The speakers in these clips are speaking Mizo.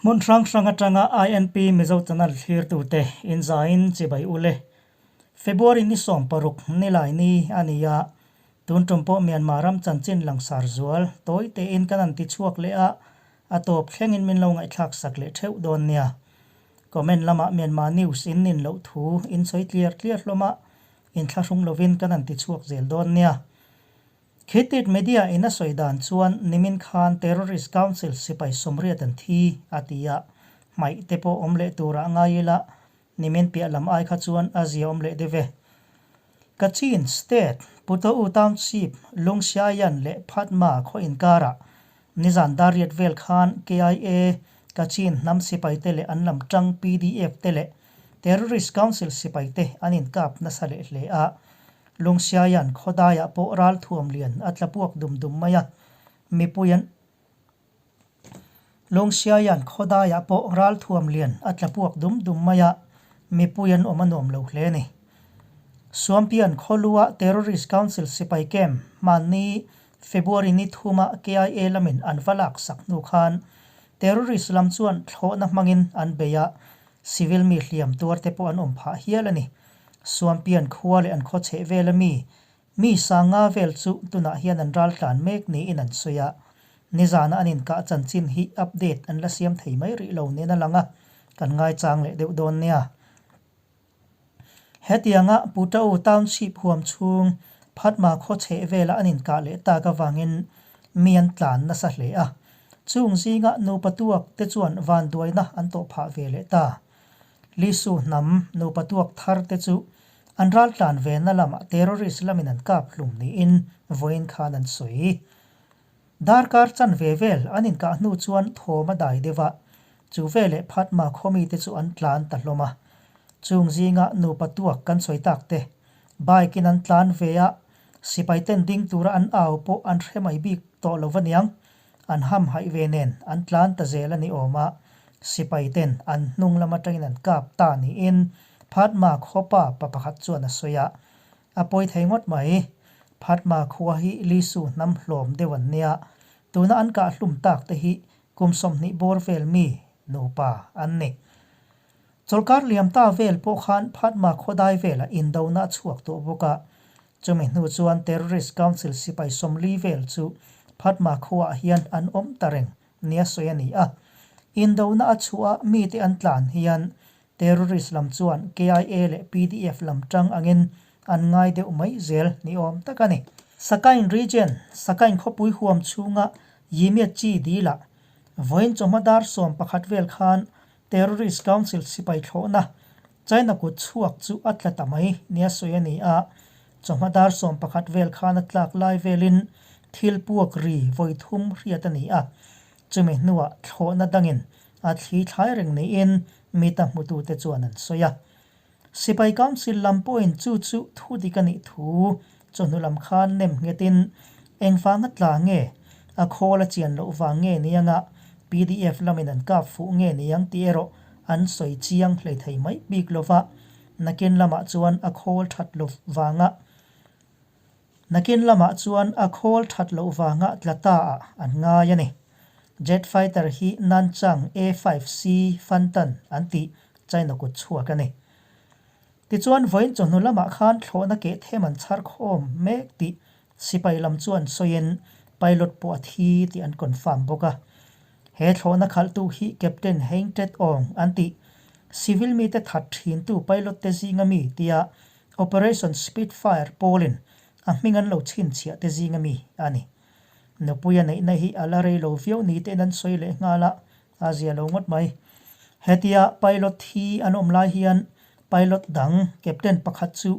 Hmun hrang hrang atanga INP Mizo Channel thlirtute inzaiin chibai u le. February ni 16 nilai ni a ni a, tun tum pawh Myanmar ram chanchin langsar zual tawi tein kan han ti chhuak leh a, a tawp thlengin min lo ngaihthlak sak leh theuh dawn nia. Comment lamah Myanmar news in nin loh thu in sawi tliar tliar hlawm a, inthlahrung lovin kan han ti chhuak zel dawn nia. Khitit media in a sawi dan chuan nimin khan Terrorist Council sipai 80 an thi a ti a, hmaih te pawh awm leh turah ngai ila nimin piah lam ai kha chuan a zia awm leh deuh e. Kachin State, Putoh Township, Lungsiayan leh Phatma khaw inkarah nizan dar riat vel khan KIA, Kachin hnam sipai te leh an lam tang PDF te leh Terrorist Council sipai te an inkap nasa leh hle a. Lungsiaia'n khawdaiah pawh ral thuam lian a tla puak dum dum mai a, mipui an Lungsiaia'n khawdaiah pawh ral thuam lian a tla puak dum dum mai a, mipui an awm a nuam lo hle a ni. Suampian khawlua Terrorist Council sipai camp hmanni February ni thuma KIA lamin an va lak sak hnu khan Terrorist lam chuan thlawhna hmangin an bei a, Civil mi hliam tuar te pawh an awm phah hial a ni. Suampian khua leh an khaw chheh vel a mi, mi sanga vel chu tunah hian an ral tlan mek niin an sawi a. Nizana an inkah chanchin hi update an la siam thei mai rih lo nen a lang a, kan ngaichang leh deuh dawn nia. Hetianga Putao Township huam chhung Phatma khaw chheh vela an inkah leh tak avangin mi an tlan nasa hle a. Chung zinga nupa tuak te chuan vanduaina an tawh phah ve leh ta. Lisu hnam nupa tuak thar te chu an raltlan ve na lamah terrorist lamin an kap hlum niin vawiin khan an sawi. Darkar chanve vel an inkah hnu chuan thawm a dai deuh a, chu veleh Phatma khawmite chu an tlan ta hlawm a. Chung zinga nupa tuak kan sawi tak te, bike in an tlan ve a, sipai ten ding tura an au pawh an hre mai bik tawh lo aniang, an ham haih ve nen an tlan ta zel a ni awm a, sipai ten an hnung lam atangin an kap ta niin Phatma khawpa pa pakhat chuan a sawi a, A pawi thei ngawt mai. Phatma khua hi Lisu hnam hlawm deuh an nia. Tuna an kah hlum tak te hi kum 20 bawr vel mi nupa an ni. Chawlhkar liam ta vel pawh khan Phatma khawdai velah indona a chhuak tawh bawk a. Chumi hnu chuan Terrorist Council sipai 40 vel chu Phatma khuaah hian an awm ta reng nia sawi a ni a. Indona a chhuah a mite an tlan hian Terrorist lam chuan KIA leh PDF lam tang angin an ngai deuh mai zel ni awm tak a ni. Sakain Region, Sakain khawpui huam chhunga Yimia Chi dilah vawiin chawhma dar 11 vel khan Terrorist Council sipai thlawhna China kut chhuak chu a tla ta mai nia sawi a ni a. Chawhma dar 11 vel khan a tlak lai velin thil puak ri vawi thum hriat a ni a. Chumi hnuah thlawhna dangin a thli thlai reng niin mita hmutute chuan an sawi a. Sipai Council lam pawhin chu chu thu dik a nih thu chawhnu lam khan nem nghetin engvanga tla nge, a khawl a chian loh vang nge ni anga PDF lamin an kap fuh nge ni ang tih erawh an sawi chiang hlei thei mai bik lova, nakin lamah chuan a khawl that lo vanga Nakin lamah chuan a khawl that loh vanga tla ta ah an ngai a ni. Jet fighter hi Nanchang A-5C Fantan an tih China kut chhuak a ni. Tichuan vawiin chawhnu lamah khan thlawhna keh them an chhar khawm mek tih sipai lam chuan sawiin pilot pawh a thi tih an confirm bawk a. He thlawhna khalhtu hi Captain Hein Tet Aung an tih civil mite that thintu pilot te zinga mi tia Operation Spitfire pawlin a hming an lo chhinchhiah te zinga mi a ni. Nupui a neihna hi a la rei lo viau ni tein an sawi leh nghal a, a zia lo ngawt mai. Hetia pilot thi an awm lai hian pilot dang captain pakhat chu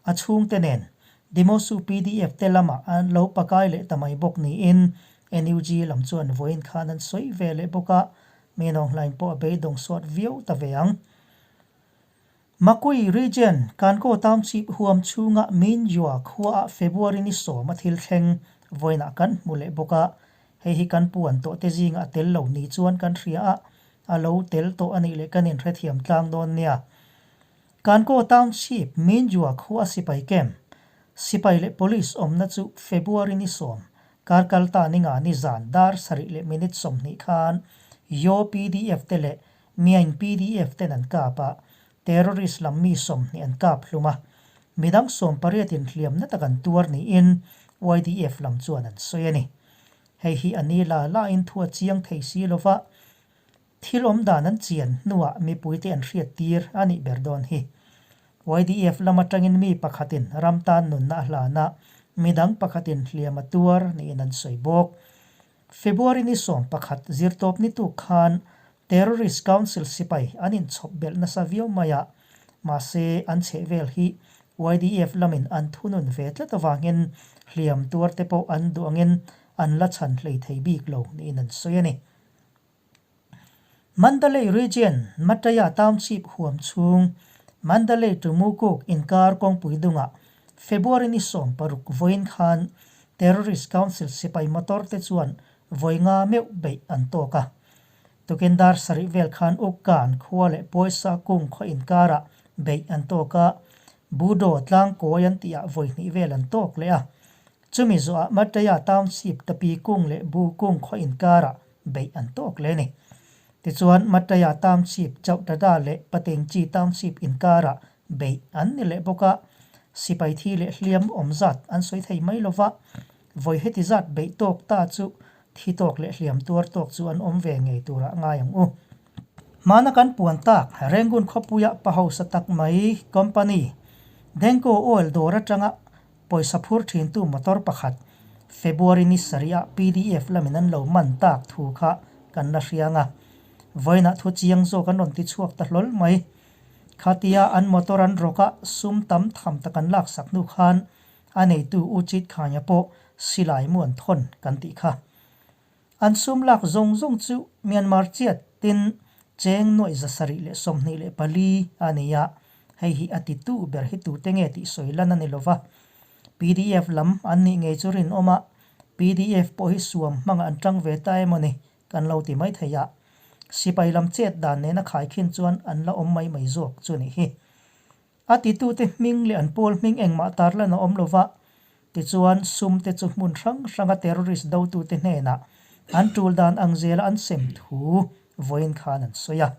a chhungte nen Demosu PDF te lamah an lo pakai leh ta mai bawk niin NUG lam chuan vawiin khan an sawi ve leh bawk a, mi nawnghlain pawh a beidawng sawt viau ta ve ang. Makui Region, Kankaw Township huam chhunga Minjua khuaah February ni 10 a thil thleng vawiinah kan hmu leh bawk a, hei hi kan puan tawh te zingah a tel lo ni chuan kan hria a, a lo tel tawh a nih leh kan inhrethiam tlang dawn nia. Kankaw Township, Minjua khua sipai camp, sipai leh police awmna chu February ni 10, kar kalta ni nga ni zan dar 7 leh minute 20 khan Yaw pdf te leh Myaing pdf ten an kap a, terrorist lam mi 20 an kap hlum a, midang 18 in hliamna tak an tuar niin YDF lam chuan an sawi a ni. Hei hi a ni la lain thu a chiang thei si lo va, thil awm dan an chian hnuah mipuite an hriat tir a nih ber dawn hi. YDF lam atangin mi pakhatin ram tan nunna a hlan a, midang pakhatin hliam a tuar niin an sawi bawk. February ni 11 zirtawp ni tuk khan Terrorist Council sipai an inchhawp belh nasa viau mai a, mahse an chhehvel hi YDF lamin an thunun ve tlat avangin hliam tuar te pawh an duh angin an la chhan hlei thei bik lo niin an sawi a ni. Mandalay Region, Mataya Township huam chhung, Mandalay to Mukuk inkar kawngpui dungah February ni 16 vawiin khan Terrorist Council sipai motor te chuan vawi nga meuh beih an tawk a. Tukin dar sarih vel khan Ukkan khua leh Pawisa kung khaw inkarah beih an tawk a, Budo tlangkawi an tihah vawi hnih vel an tawk leh a. Chumi zawhah Mataya Township Tapi kung leh Bu kung khaw inkarah beih an tawk leh a ni. Tichuan, Mataya Township Chauhtada leh Patengchi Township inkarah beih an ni leh bawk a, sipai thi leh hliam awm zat an sawi thei mai lo va, vawi heti zat beih tawk ta chu thi tawk leh hliam tuar tawk chu an awm ve ngei turah ngai ang u. Hmana kan puan tak Rangoon khawpuia pa hausa tak mai company Denko Oil dawr atanga Pawisa phur thintu motor pakhat February ni sarih ah pdf lamin an lo man tak thu kha kan la hriang a. Vawiinah thu chiang zawk an rawn ti chhuak ta hlawl mai. Khatia an motor an rawk a sum tam tham tak an laksak hnu khan a neitu U Chit Khanya pawh silai mu an thawn kan tih kha. An sum lak zawng zawng chu Myanmar chiat tin cheng 724 a ni a, hei hi a titu ber hi tute nge tih sawi lan a ni lova. Pdf lam an nih ngei chu rinawm a, pdf pawh hi suam hmangah an tang ve ta emaw ni kan lo ti mai thei a. Sipai lam chet dan nena khaikhin chuan an la awm mai mai zawk chu nih hi. A titute hming leh an pawl hming engmah tarlan a awm lova, tichuan sum te chu hmun hrang hranga terrorist dotute hnenah an tul dan ang zela an sem thu vawiin khan an sawi a.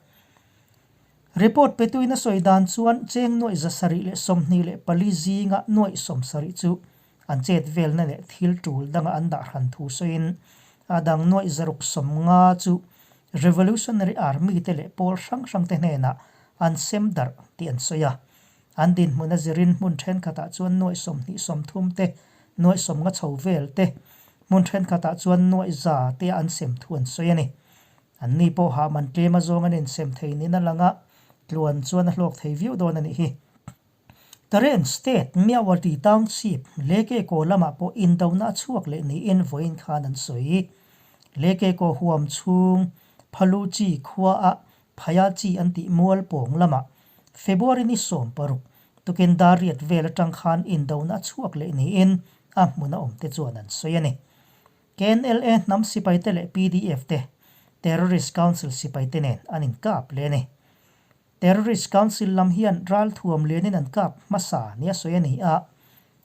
Report petuin a sawi dan chuan cheng 724 zinga 70 chu an chet velna leh thil tul danga an dah hran thu sawiin a dang 650 chu Revolutionary Army te leh pawl hrang hrang te hnenah an sem darh tih an sawi a. An dinhmun a zirin hmun thenkhatah chuan 20 30 te, 50 chho vel te, hmun thenkhatah chuan 100 te an sem thu an sawi a ni. Anni pawh hah man tlem azawng an insem thei niin a lang a, tluan chuan a hlawk thei viau dawn a nih hi. Karen State Myawaddy Township Lekekaw lamah pawh indona a chhuak leh niin vawiin khan an sawi. Lekekaw huam chhung Phaluchi khuaah Phayachi an tih mual pawng lamah February ni 16 tukin dar riat vel atang khan indona a chhuak leh niin a hmuna awmte chuan an sawi a ni. KNLA hnam sipaite leh pdf te Terrorist Council sipaite nen an inkap leh a ni. Terrorist Council lam hian ralthuam lianin an kap hmasa nia sawi a ni a,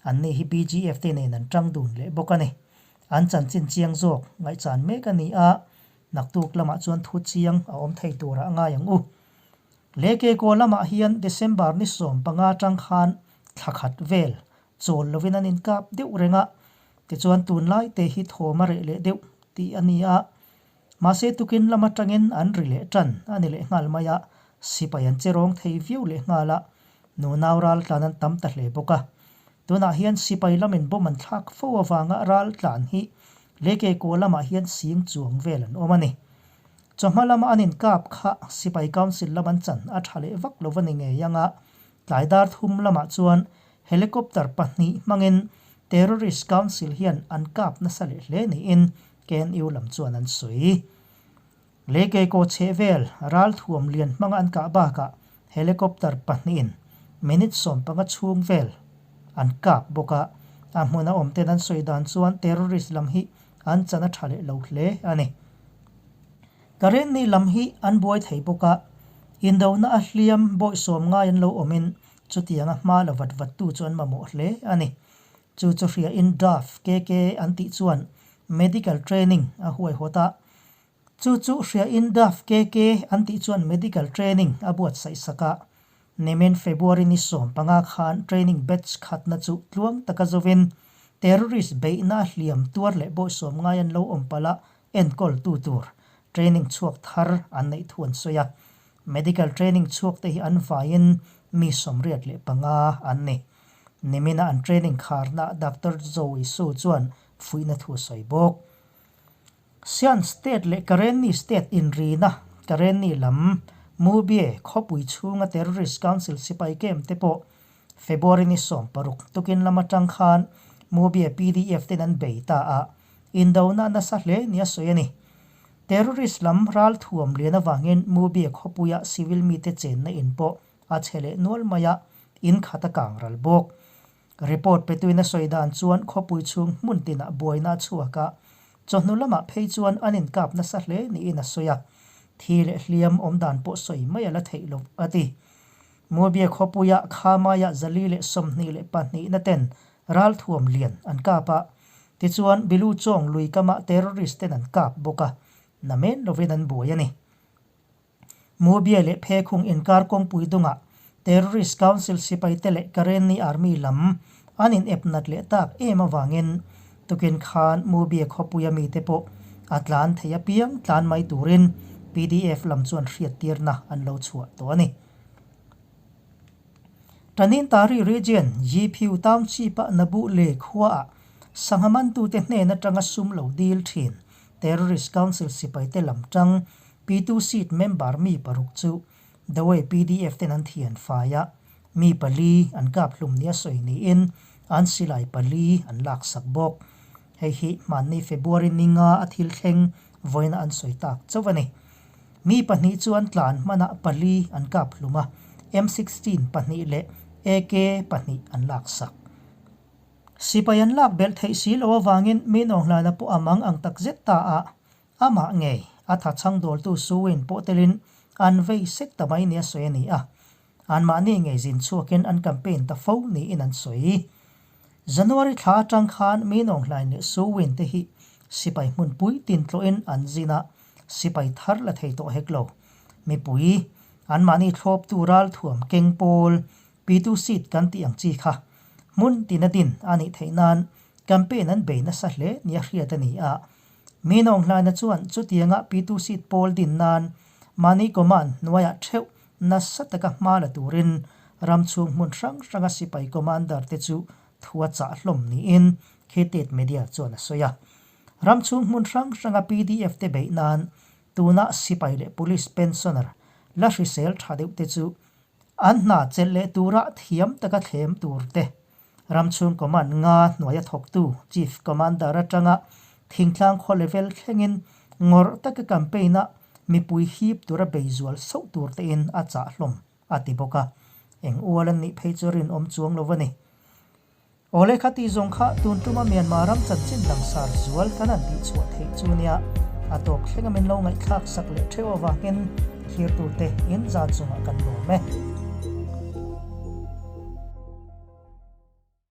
anni hi BGF te nen an tang dun leh bawk a ni. An chanchin chiang zawk ngaihchan mek a ni a, naktuk lamah chuan thu chiang a awm thei turah a ngai ang u. Lehkekaw lamah hian December ni 15 atang khan thla khat vel chawl lovin an inkap deuh reng a, tichuan tunlai te hi thawm a reh leh deuh tih a ni a, Mahse tukin lam atangin an ri leh tan a ni leh nghal mai a, sipai an che rawng thei viau leh nghal a, nunau ral tlan an tam ta hle bawk a. Tunah hian sipai lamin bomb an thlak fo avanga ral tlan hi Lehkekaw lamah hian sing chuang vel an awm a ni. Chawhma lama an inkap kha sipai council lam an chan a tha leh vak lo va ni ngei ang a, tlai dar thum lamah chuan helicopter pahnih hmangin terrorist council hian an kap nasa leh hle niin KNU lam chuan an sawi. Lehkeikaw chheh vel ralthuam lian hmanga an kah bakah helicopter pahnihin minute 15 chhung vel an kap bawk a, a hmuna awmten an sawi dan chuan terrorist lam hi an chan a tha leh lo hle a ni. Karenni lam hi an buai thei bawk a, indona a hliam bawihsawm ngai an lo awmin chutianga hma la vat vattu chu an mamawh hle a ni. Chu chu hriain Draft KK an tih chuan medical training a huaihawt a. Chu chu hriain Daf KK an tih chuan medical training a buatsaih sak a. Nimin February ni 15 khan training batch khatna chu tluang taka zovin terrorist beihna hliam tuar leh bawihsawm ngai an lo awm palh a enkawltu tur training chhuak thar an neih thu an sawi a. Medical training chhuak te hi an vaiin mi 85 an ni. Nimina an training kharna Doctor Zoe Su chuan fuihna thu a sawi bawk. Shan State leh Karenni State inrina Karenni lam Mubye khawpui chhunga Terrorist Council sipai camp te pawh February ni 16 tukin lam atang khan Mubye PDF ten an bei ta a, indona nasa hle nia sawi a ni. Terrorist lam ral thuam lian avangin Mubye khawpuia civil mite chenna in pawh a chhe leh nual mai a, in khat a kang ral bawk. Report petuin a sawi dan chuan khawpui chhung hmun tinah buaina a chhuak a, chawhnu lamah phei chuan an inkap nasa hle niin a sawi a, thi leh hliam awm dan pawh sawi mai a la theih lo a ti. Muabia khawpuia Khamaiah 422 na ten ralthuam lian an kap a, tichuan Bilu Chawng lui kamah terrorist ten an kap bawk a, namen lovin an buai a ni. Mubia leh Phekhung inkar kawngpui dungah Terrorist Council sipaite leh Karenni Army lam an inep nat leh tak em avangin tukin khan Mubia khawpuia mite pawh a tlan thei apiang tlan mai turin PDF lam chuan hriattirna an lo chhuah tawh a ni. Tanintari Region, Gphu Township-a Nabu Le khuaah sangha mantute hnen atanga sum lo dil thin Terrorist Council sipaite lam tang P2 seat member mi paruk chu Dawei PDF ten an thian fai a, mi pali an kap hlum nia sawi niin an silai pali an laksak bawk. Hei hi hmanni February ninga a thil thleng vawiina an sawi tak chauh a ni. Mi pahnih chu an tlan hmanah pali an kap hlum a, M16 pahnih leh AK pahnih an laksak. Sipai an lak belh theih si lo avangin mi nawnghlana pawh a mang ang tak zet ta a, amah ngei a tha chhang dawltu Suwin pawh telin an vei sek ta mai nia sawi a ni a. Anmahni ngei zin chhuakin an campaign ta fo niin an sawi. January thla atang khan mi nawnghlain leh Suwin te hi sipai hmunpui tin tlawhin an zin a, sipai thar la thei tawh hek lo. Mipui, anmahni thlawptu ralthuam keng pawl Pitu seat kan tih ang chi kha hmun tina din a nih theih nan campaign an bei nasa hle nia hriat a ni a. Mi nawnghlaina chuan chutianga Pitu seat pawl din nan mahni command hnuaiah theuh nasa taka hma la turin ram chhung hmun hrang hranga sipai commander te chu thu a chah hlawm niin Khetet Media chuan a sawi a. Ram chhung hmun hrang hranga PDF te beih nan tuna sipai leh police pensioner la hrisel tha deuh te chu An hna chelh leh tura thiam taka thlem tur te, ramchhung command nga hnuaia thawktu Chief Commander atanga thingtlang khaw level thlengin ngawrh taka campaign-a mipui hip tura bei zual sauh tur tein a chah hlawm a ti bawk a, eng ual an nih phei chu rinawm chuang lo a ni. Awle kha tih zawng kha tun tuma Myanmar ram chanchin langsar zual kan han tih chhuah theih chu nia, a tawp thlenga min lo ngaihthlak sak leh theuh avangin thlirtute in zan chungah kan lawm e.